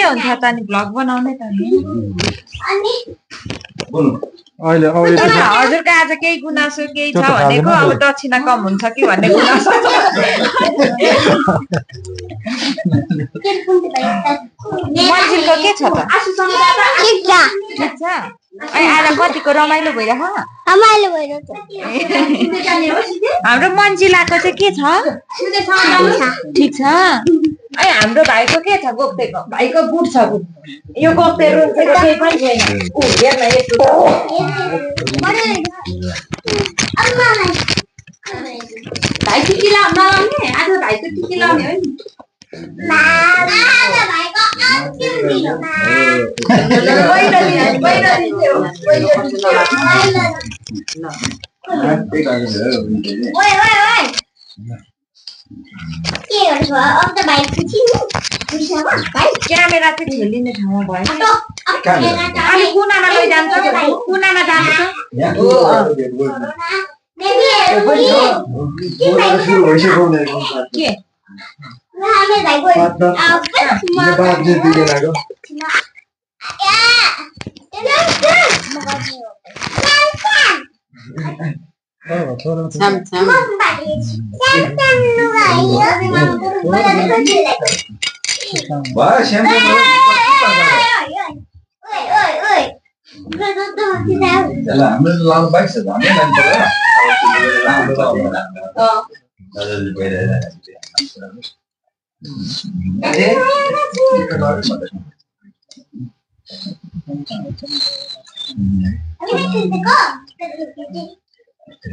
हुन्छ त नि भ्लग बनाउने त नि हजुरको आज केही गुनासो केही छ भनेको अब दक्षिणा कम हुन्छ कि भन्ने गुनासो मन्जिलको के छ त ठिक छ आज कतिको रमाइलो भइरहेको हाम्रो मन्जिलाको चाहिँ के छ ठिक छ हाम्रो भाइको के छ गोप्तेको भाइको गुड छ यो गोप्ते रोजेको केही पनि छैन हेर्न यस्तो भाइ टिकी नलाउने आज भाइको टिकी लाउने हो क्यामेरा चाहिँ झेलिने ठाउँमा भयो अनि कुनामा लैजान्छ कुनामा जान्छ के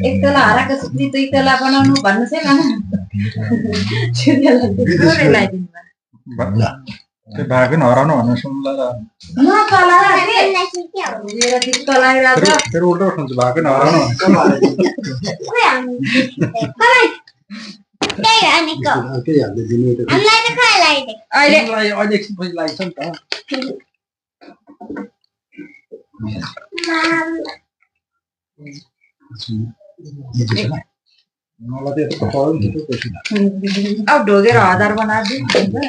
एक तला हराको सुत्ती दुई तला बनाउनु भन्नु चाहिँ त्यो भाग नि हराउनु भन्नु सुन्ला फेरि उल्टो उठ्नुहुन्छ भाग नि हराउनु अहिले एकछिन पछि लाग्छ नि त अब ढोगेर 1000 बनाइदिनु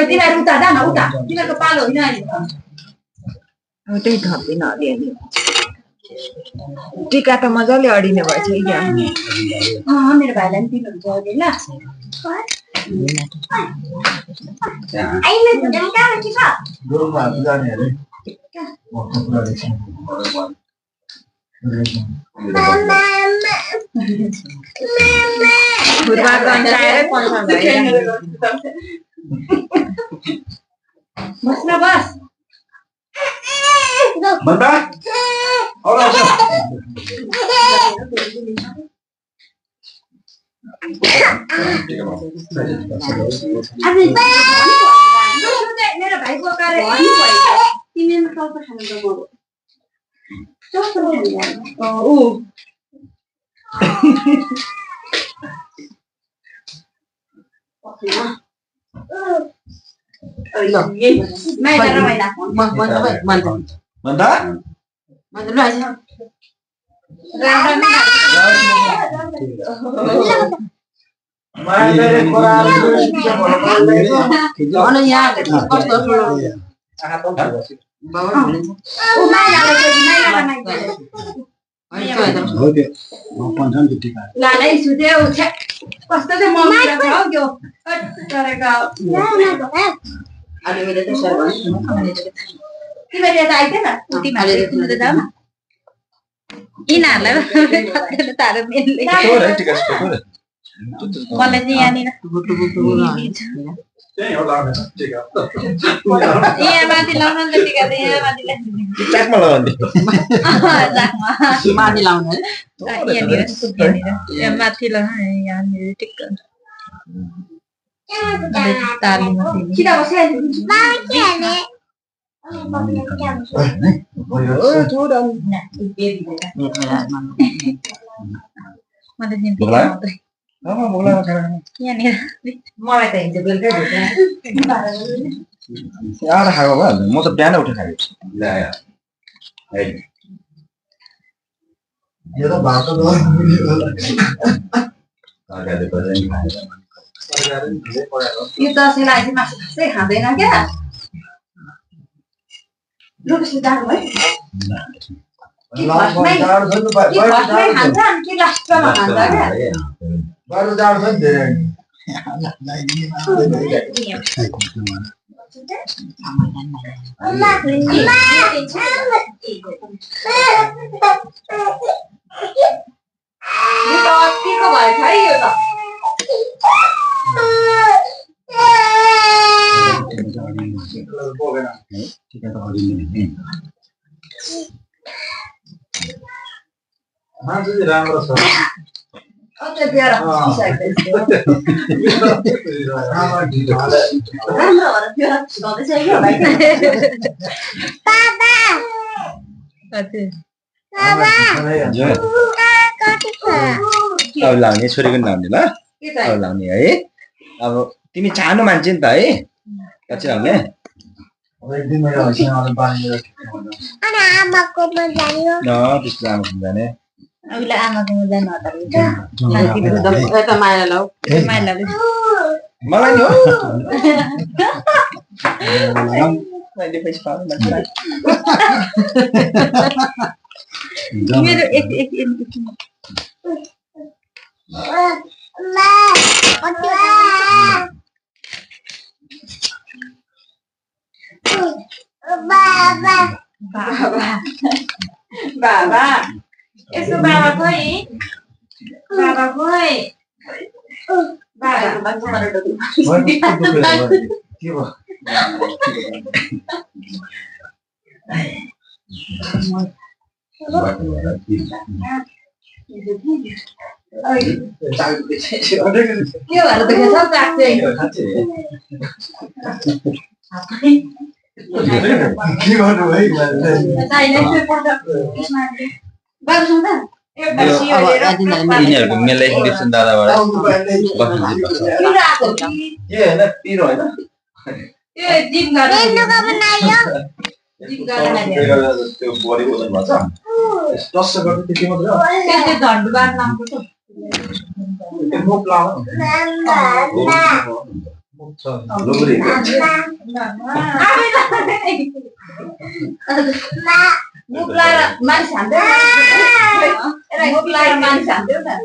तिमीहरू उता जान उता तिमीहरूको पालो होइन त्यही थप्दिन अलिअलि टिका त मजाले अडिने भएछ मेरो भाइलाई पनि दिनुहुन्छ अघि ल बस न बस मेरो भाइको मलाई चाहिँ यहाँनिर यहाँ माथि लाउनु नि त टिका त यहाँ माथि लाउनु यहाँनिर यहाँ माथि लाउनु यहाँनिर टिका मलाई त हिजो बेलुकै म त बिहानै उठेर खाएको छु यो त भातको दबाई तरकारी पनि खाएर यो दसैँ लागि मासु खासै खाँदैन क्या रुपिसले जानु है लास्टमा जाड छ नि फर्स्टमै खान्छ अनि कि लास्टमा खान्छ क्या बाहिर जाड छ नि धेरै यो त अतिको भएछ है यो त बोकेन टिका त अडिने मान्छे चाहिँ राम्रो छ अझै बिहार राम्रो भएर बिहार छुटाउँदैछ क्या भाइ अब लाउने छोरीको लाउने ल के अब लाउने है अब तिमी सानो मान्छे नि त है कति लाउने एक दिन मेरो हँसियाले बानी त्यस्तो आमा जाने अघिलाई आमाको जानु यता माया लाऊ माया लाऊ मलाई नि हो मैले पैसा पाउनु मान्छेलाई मेरो एक बाबा यसो बाबा खोइ के भएर त सब राख्छ के गर्नु है यिनीहरूको मेलै डिप्सन दादाबाट पिरो होइन त्यो बडी ओजन भन्छ टस्स गर्नु त्यति मात्र मुख लाउनु लोबरी मुख लाएर मान्छे हान्दैन मुख लाएर मान्छे हान्दैन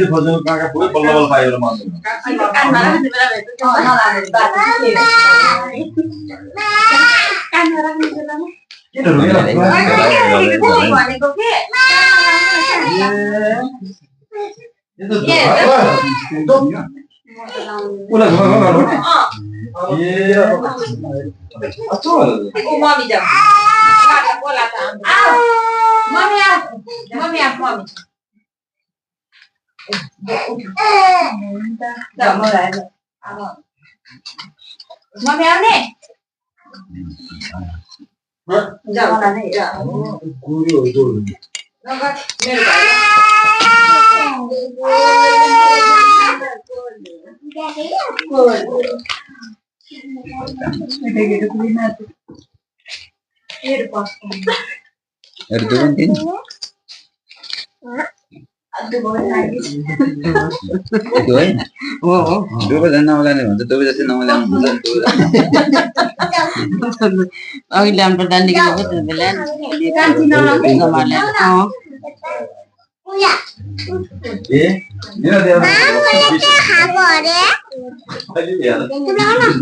खोज्नु काका पुरै बल्ल बल्ल पायो मन भनेको के मम्मी जाऊ मम्मी मम्मी आउने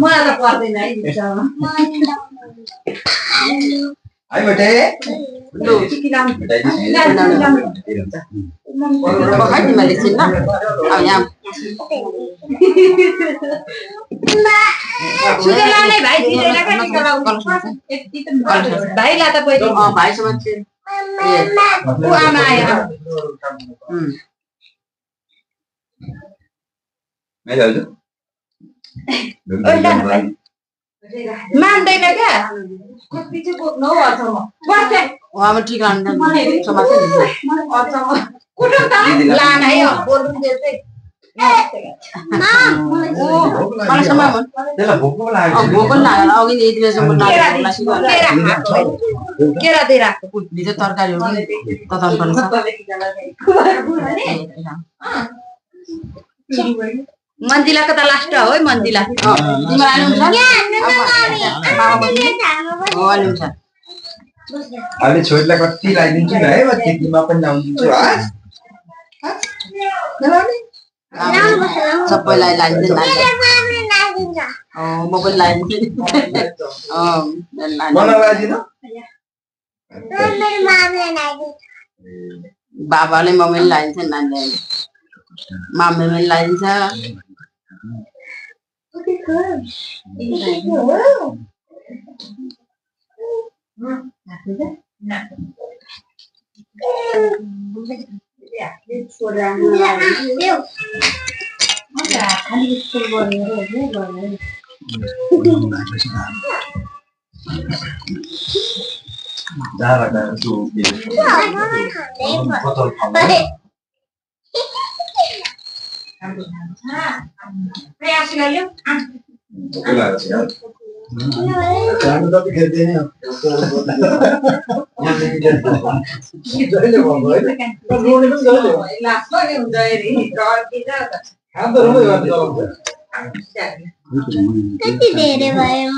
मलाई त पर्दैन है आई बेटे भाइलाई त पहिले भाइसँग आमा आयो मान्दैन क्या कति चाहिँ बोक्नु हौ वहाँ ठिकाना समाज कुठं का लहान आहे बोलून देते मलाई समय त्यसलाई भोक पो लागेको भोक पनि लागेर अघि यति बेलासम्म केरा दिएर आएको भित्र तरकारी हो कि तताउनु पर्छ मन्दिलाको त लास्ट हो है मन्दिला तिमीलाई आउनुहुन्छ अहिले छोरीलाई कति लगाइदिन्छु नि है म त्यतिमा पनि ल्याउदिन्छु सबैलाई लगाइदिन्छ म पनि लगाइदिन्छु मलाई लगाइदिनु बाबाले मम्मीले लगाइदिन्छ नानीले मामीले लगाइदिन्छ प्रयास गर्यो हामी त खेल्दैन जहिले भन्नु होइन रोने पनि जहिले लास्टमा नि हुन्छ अरे डरकिन्छ खान त रोँदै गर्नु कति धेरै भयो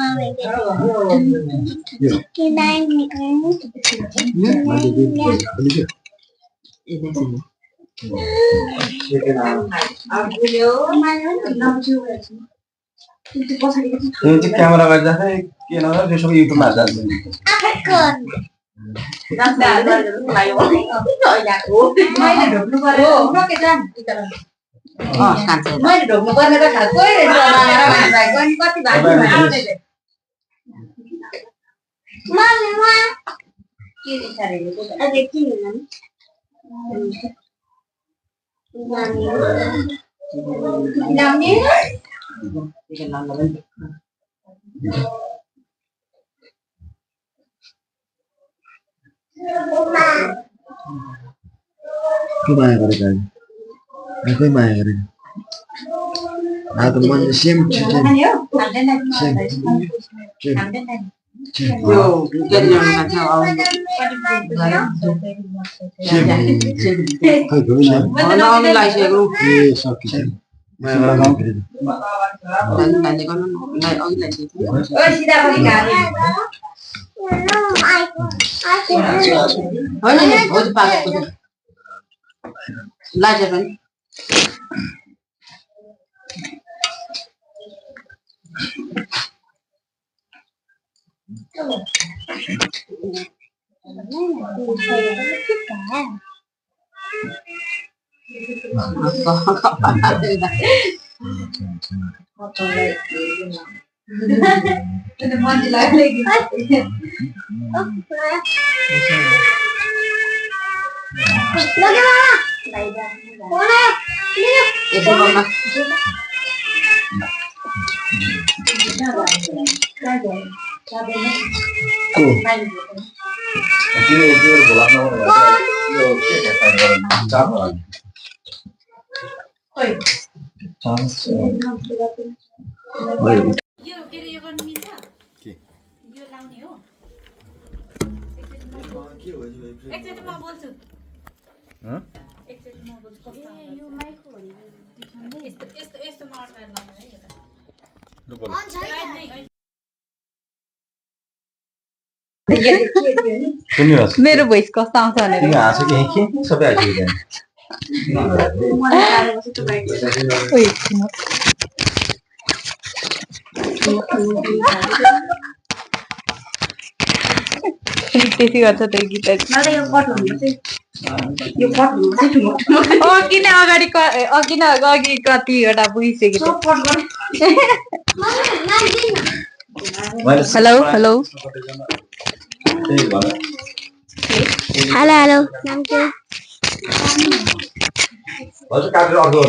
क्यामेरा गर्दाखेरि के नभए त्यो सबै युट्युबमा हाल्छ मैले ढोक्नु पर्ने त खालको कति माया गरेको आफै माया गरेको आज मन सेम मेरो भोइस कस्तो आउँछ भनेर हाँसो के सबै हाल्छु त्यसै गर्छ त्यो गीत किन अगाडि अघि कतिवटा बुझिसक्यो हेलो हेलो हेलो हेलो नाम के हजुर काटेर अर्को